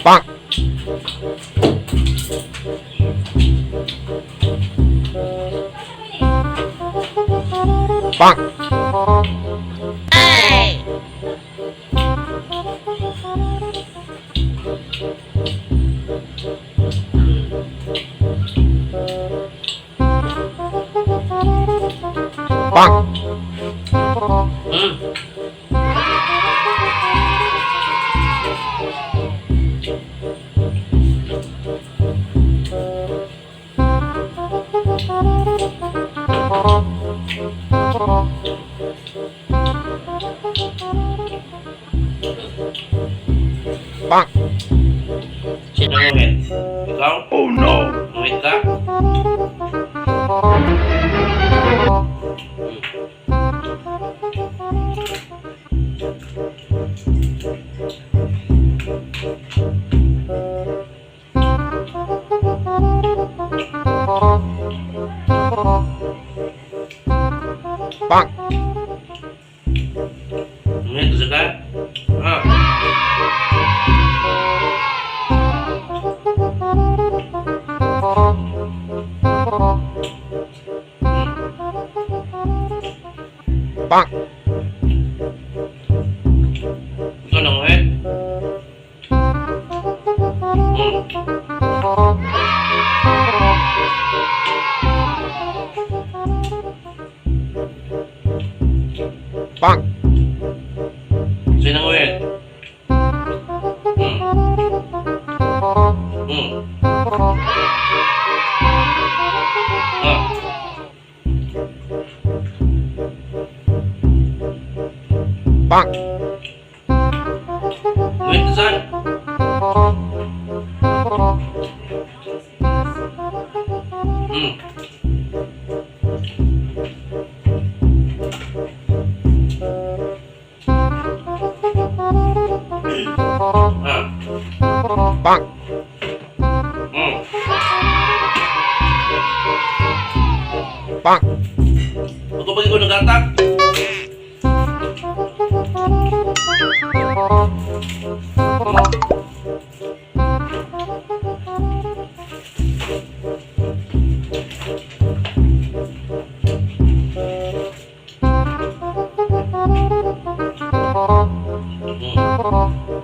Bonk. Bonk. Bonk. Bonk. Sino ang uwit? Ikaw? Oh no. Uwit ka? Bonk. Uwit ka ka? Ah. Bonk. Ikaw nang uwit? Bonk. Sino ang uwit? Ah. Bonk. Uwit ka saan? Ah. Bonk. Bonk. Ako pag ikaw nag-attack.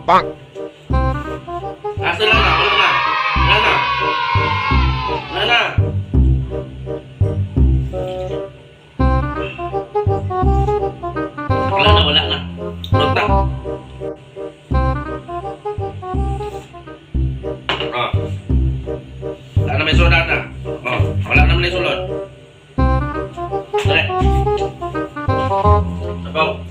Bonk. Asa lang na, wala na. Wala na. Wala na. Wala na, wala na. Wala na. Oh. Wala na may sulod na. Oh, wala na may sulod. Dre. Sabaw.